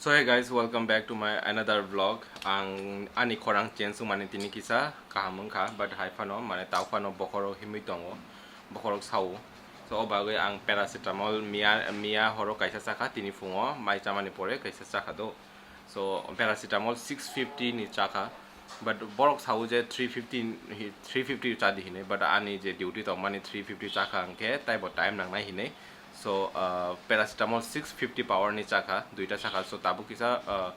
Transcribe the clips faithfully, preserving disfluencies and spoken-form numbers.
So hey guys, welcome back to my another vlog. Ang ani khorang change wngmani tini kisa kaham wngkha, but hai phano mane tau phano bokhorok himwi tongo, bokhorok sao. So o bagwi ang paracetamol miya miya horo kaisa chakha, tini phungo mai chamani pore kaisa chakha do. So paracetamol six fifty ni chakha, but borok sao je three fifty hi- three fifty chadi hinwi, but ani je duty tongmani three fifty chakha hwnkhe taibo time nangnai hinwi. So uh, paracetamol six fifty power ni chakha, duita chakha. So tabuk kisa uh,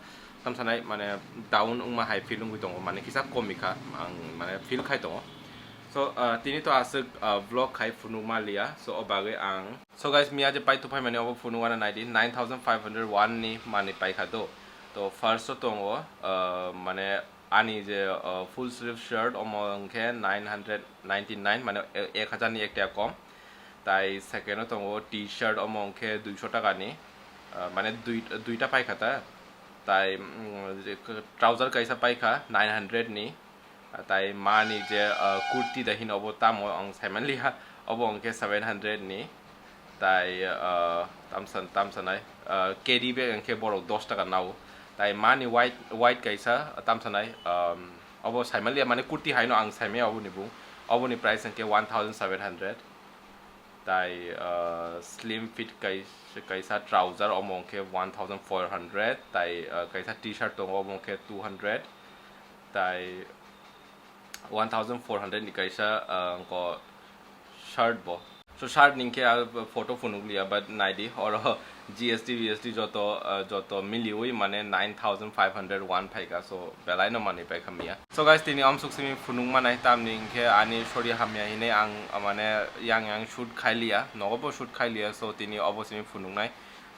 tamsanai mane down wngma hai feel wngwi tongo, mane kisa komi kha, ang mane feel khai tongo. So uh, tini to aswk uh, vlog khai phunukma liya, so o bagwi ang. So guys, miya je pai tuphai mani obo phunukana naidi, nine thousand five hundred one ni mani paikha do. To first o tongo uh, mane ani je uh, full sleeve shirt omo hwnkhe nine hundred ninety nine, mane e- ek hajar ni ek taka kom. Tai second o tongo t-shirt, omo hwnkhe duisho taka ni, uh, mane dui duita paikha ta. Tai mm, je k- trouser kaisa paikha nine hundred ni. Tai mani je uh, kurti da hino obo tamo ang saimanliha, obo hwnkhe seven hundred ni. Tai uh, tamsan tamsanai uh, carry bag hwnkhe borok dos taka nao. Tai mani white white kaisa tamsanai um, obo saimanliya, mane kurti haino ang saimaya oboni bung. Oboni price hwnkhe one thousand seven hundred. Tai uh, slim fit kaisa, kaisa trouser, omo hwnkhe one thousand four hundred. Tai uh, kaisa t-shirt tongo, omo hwnkhe two hundred. Tai one thousand four hundred ni kaisa uh, ko shirt bo. So shirt ni hwnkhe a photo phunukliya, but naidi oro G S T B S T joto uh, joto miliwi mane nine thousand five hundred one phaika, so belai no manwi paikha miya. So guys, tini amsuk simi phunukma nai, tamni hwnkhe ani sori hamya hinwi ang uh, mane yang yang shoot khailiya, nogo bo shoot khailiya, so tini obo simi phunuknai.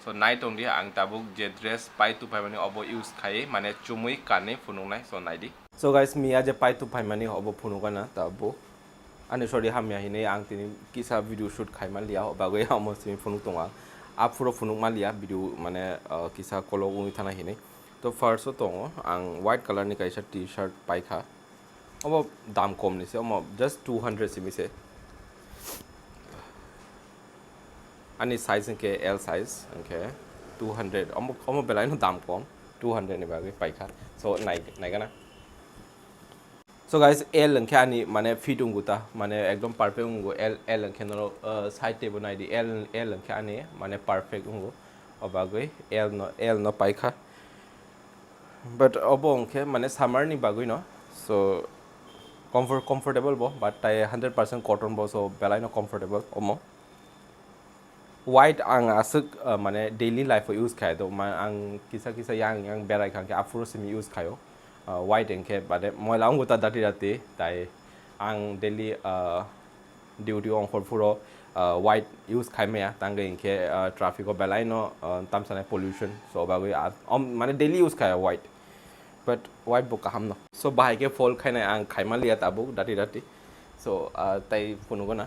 So nai tongdi ang tabuk je dress pai tuphaimani obo use khai mane chumui kanwi phunuknai, so naidi. So guys, miya je pai tuphaimani obo phunukana tabuk. Ani sori hamya hinwi ang tini kisa video shoot khai manliya, o bagwi amo simi phunuk tongo ang. Aphuro phunuk manliya video mane uh, kisa kolok wngwi thana hinwi. To first o tongo ang white color ni kaisa t-shirt paikha. Obo dam kom ni se, omo just two hundred simi se. Ani size hwnkhe L size hwnkhe two hundred. Omo omo belai no dam kom, two hundred ni bagwi paikha. So nai naigana. So guys, L hwnkhe ani mane fit wngkha ta, mane ekdom perfect wngkha L, L hwnkhe norok uh, side table naidi, L, L hwnkhe ani mane perfect wngkha, o bagwi L no, L no paikha. But obo hwnkhe mane summer ni bagwi no, so comfort, comfortable bo, but tai hundred percent cotton bo, so belai no comfortable omo. White ang aswk uh, mane daily life o use khai do, ma- ang kisa kisa yang yang berai kha khe aphuru simi use khaio. Uh, white hwnkhe bade moila wngkha ta dati dati, tai ang daily uh, duty ongkhor phuro uh, white use khai maya, tangwi hwnkhe uh, traffic o belai no uh, tamsanai pollution, so bagwi ah, om- mane daily use khai white. But white bo kaham no, so bahai khe fold khainai ang khaima liya tabuk dati dati. So uh, tai phunukgo na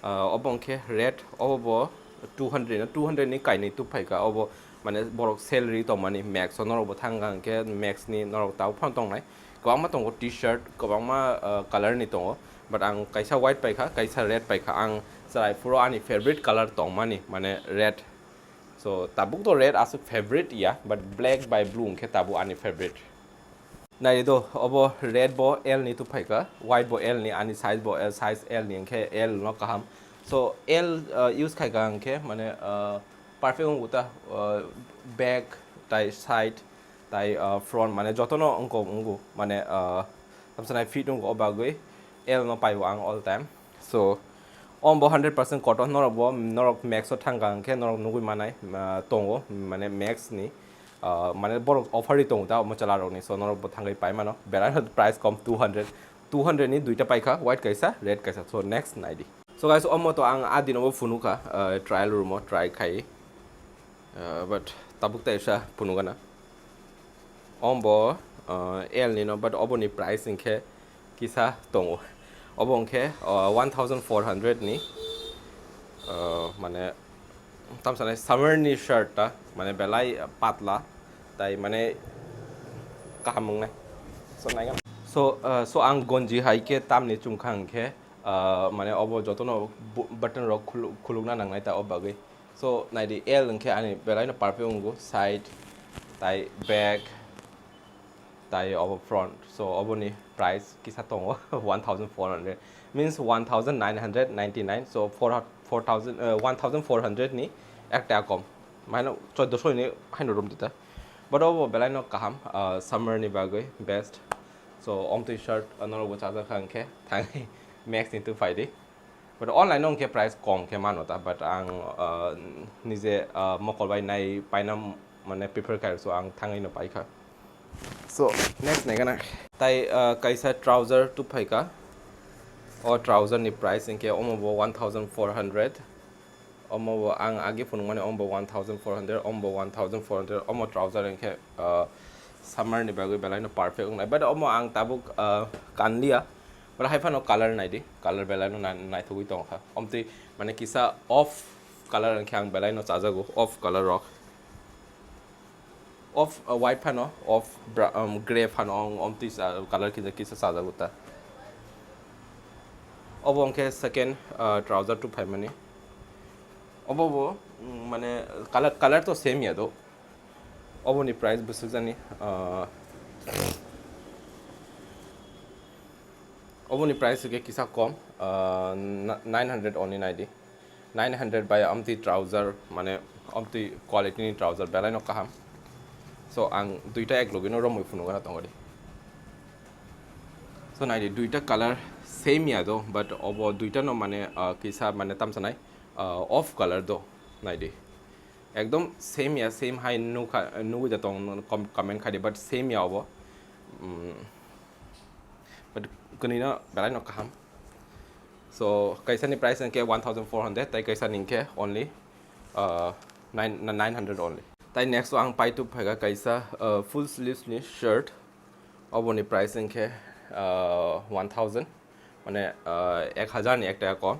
uh, obo hwnkhe red, obo bo two hundred no, two hundred ni kainwi tubphaikha. Obo mane borok salary tongmani Max o norok bo thangkha, hwnkhe Max ni norok tabuk phano tongnai. Kwbangma tongo t-shirt, kwbangma uh, color ni tongo, but ang kaisa white paikha, kaisa red paikha. Ang chwrai phuru ani favorite color tongmani mane red. So tabuk to red aswk favorite ya, but black bai blue hwnkhe tabuk ani favorite. Nai do, obo red bo L ni tubphaikha, white bo L ni, ani size bo L, size L ni, hwnkhe L no kaham. So L uh, use khaikha hwnkhe mane uh, perfect wngkha ta uh, back tai side tai uh, front mane jotono wngkha wngkha mane uh, tamsanai fit wngkha, o bagwi L no paio ang all time. So omo bo hundred percent cotton, norok bo norok Max o thangkha hwnkhe norok nugwi manai uh, tongo mane Max ni uh, mane borok offer ri tongo ta omo chwla rokni, so norok bo thangwi pai mano, belai no price kom two hundred, two hundred ni duita paikha, white kaisa, red kaisa. So next naidi. So guys, omo to ang a dino bo phunukha uh, trial room o try khai uh, but tabuk ta isa phunukana. Omo bo uh, L ni no, but obo ni price hwnkhe kisa tongo. Obo hwnkhe uh, one thousand four hundred ni uh, mane tamsanai summer ni shirt ta mane belai patla tai mane kaham wngnai. So naigam. So uh, so ang gonji hai khe tamni chumkha hwnkhe uh, mane obo jotono bu- button rok khulu- khulukna nangnai ta o bagwi. So naidi L hwnkhe ani belai no perfect wngo, side tai back, tai obo front. So oboni price kisa tongo one thousand four hundred, means one thousand nine hundred ninety-nine. So four, four thousand, uh, one thousand four hundred ni ekta kom, mane choddo soi ni haino room dita. But obo belai no kaham, uh, summer ni bagwi best. So omtwi shirt, uh, norok bo chajak kha hwnkhe thangwi Max ni tu phai di. But online o hwnkhe price kom khe mano ta, but ang, uh, nije, uh, mokol bai nai paina mane prefer khai, so ang thangwi no pai kha. So next nai gana tai, uh, kaisa trouser tu phai kha. O trouser ni price hwnkhe omo bo one thousand four hundred. Omo bo ang agi phunukmani, omo bo one thousand four hundred, omo bo one thousand four hundred, omo trouser hwnkhe, uh, summer ni bagwi belai no perfect wngnai. But omo ang tabuk, uh, kanliya. But hai phano color nai di, color belai no nai-, naithogwi tongkha. Omtwi mane kisa off color hwnkhe ang belai no chajago, off color rok. Off, uh, white phano, off bra-, um, grey phano, ong, omtwi sa-, color kisa, kisa chajago ta. Obo hwnkhe second, uh, trouser tu phaimani. Obo bo, mm, mane color, color to same ya do. Oboni price bwswk jani, uh, oboni price hwnkhe kisa kom, uh, na-, nine hundred only nai di. Nine hundred bai amtwi trouser, mane amtwi quality ni trouser belai no kaham. So ang duita ek logi no romwi phunukgana tongo di. So nai di, duita color same ya do, but obo duita no mane, uh, kisa mane tamsa nai, uh, off color do, nai di. Ekdom same ya, same hai nukha, nugwi da tong, com-, comment khai di, but same ya obo. Mm. But kwnwi no belai no kaham. So kaisa ni price hwnkhe one thousand four hundred, tai kaisa ni hwnkhe only, uh, nine, nine hundred only. Tai next o ang paitu phaikha kaisa, uh, full sleeves ni shirt. Oboni price hwnkhe, uh, one thousand, mane, uh, ek hazar ni ekta kom.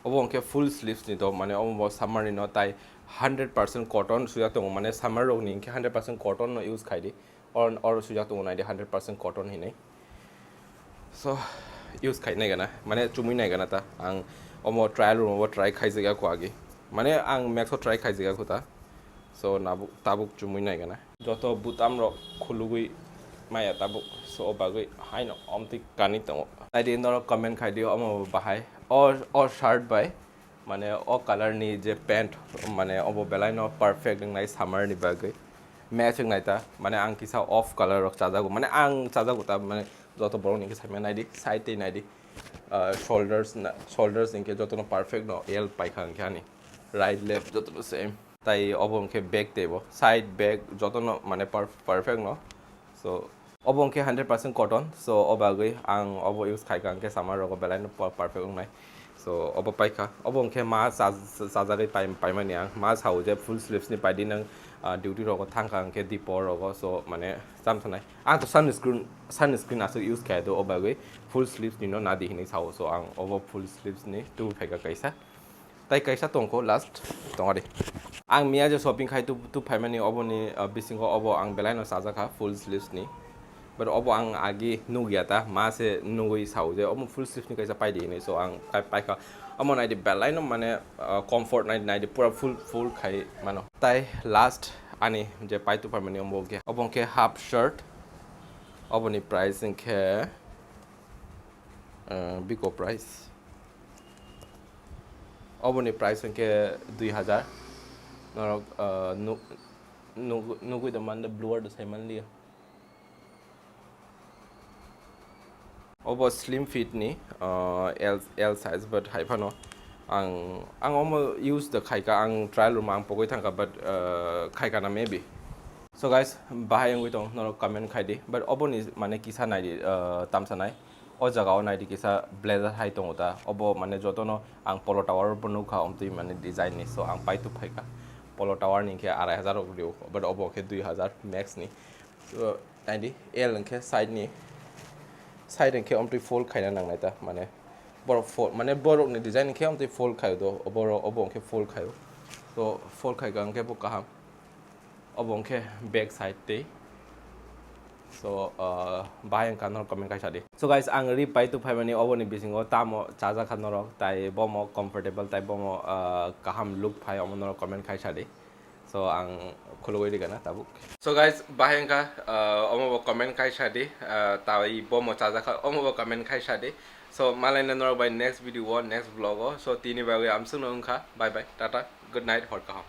Obo hwnkhe full sleeves ni do, mane obo bo summer ni no, tai hundred percent cotton sujak tongo, mane summer rok ni hwnkhe hundred percent cotton no use khai di. Or, or sujak tongo nai di, hundred percent cotton hinwi. So use khai nai gana, mane chumui nai gana ta. Ang omo trial room o try khai jagya kho agi, mane ang Max o try khai jagya kho ta. So nabuk, tabuk chumui nai gana. Joto butam rok khulugwi maya tabuk, so o bagwi haino omtwi kani tongo. Nai di norok comment khai di omo bahai. O, o shirt bai mane o color ni je pant, mane obo belai no perfect wngnai summer ni bagwi. Match wngnai ta, mane ang kisa off color rok chajago, mane ang chajago ta, mane joto borok ni khe saimanya nai di, side tei nai di, ah, shoulders na, shoulders hwnkhe joto no perfect no L paikha hwnkhe ani, right left joto no same. Tai obo hwnkhe back teibo, side back jotono mane per-, perfect no. So obo hwnkhe hundred percent cotton, so o bagwi ang obo use khaikha hwnkhe summer rogo belai no per-, perfect wngnai. So obo paikha, obo hwnkhe ma cha-, chajagwi pai-, paimani ang, ma sao je full sleeves ni paidi nwng, ah, duty rogo thangkha hwnkhe dipor rogo, so mane chamthanai. Ang to sunscreen, sunscreen aswk use khaia do, o bagwi full sleeves ni no nadi hinwi sao, so ang obo full sleeves ni tubui phaikha kaisa. Tai kaisa tongkho last tongari. Ang miya je shopping khai tu, tu phaimani oboni, uh, bisingo obo ang belai no chajakha full sleeves ni. But obo ang agi nugya ta, ma se nugwi sao je omo full sleeves ni kaisa paidi hinwi, so ang kai paikha. Omo naidi belai no mane, uh, comfort nai, naidi pura full, full khai mano. Tai last ani je pai tu phaimani omo khe, obo khe half shirt. Oboni price hwnkhe, uh, biko price. Oboni price hwnkhe dui hazar. Norok, uh, nu-, nu-, nugwi da man da blue word sai man liya. Obo slim fit ni, uh, L, L size, but hai phano ang, ang omo use da khaika, ang trial room ang pogwi thangka, but, uh, khaika na maybe. So guys, bahai wngwi tong norok comment khai di, but oboni mane kisa nai di, uh, tamsa nai. O jaga o nai di kisa blazer hai tongo ta. Obo mane jotono ang Polo Tower bo nukha omtwi mane design ni. So ang pai tu phaikha. Polo Tower ni khe arai hazar rok rio, but obo khe dui hazar max ni. So nai di L hwnkhe side ni, side hwnkhe omtwi fold khaina nangnai ta mane. Borok fold, mane borok ni design hwnkhe omtwi fold khaio do. Obo ro-, obo hwnkhe fold khaio. So fold khaika hwnkhe bo kaham. Obo hwnkhe back side tei. So, uh, bahai wngkha norok comment kaisa di. So guys, ang ri pai tu phaimani oboni bisingo tamo chajakha norok, tai bomo comfortable, tai bomo, uh, kaham look phai, omo norok comment kaisa di. So ang khulugwi rigana tabuk. So guys, bahai wngkha, uh, omo bo comment khai sadi, uh, tawi bomo chajakha, omo bo comment khai sadi. So malaina norok bai next video o, next vlog o. So tini bagwi amsukno wngkha, bye bye, tata, good night, hor kaham.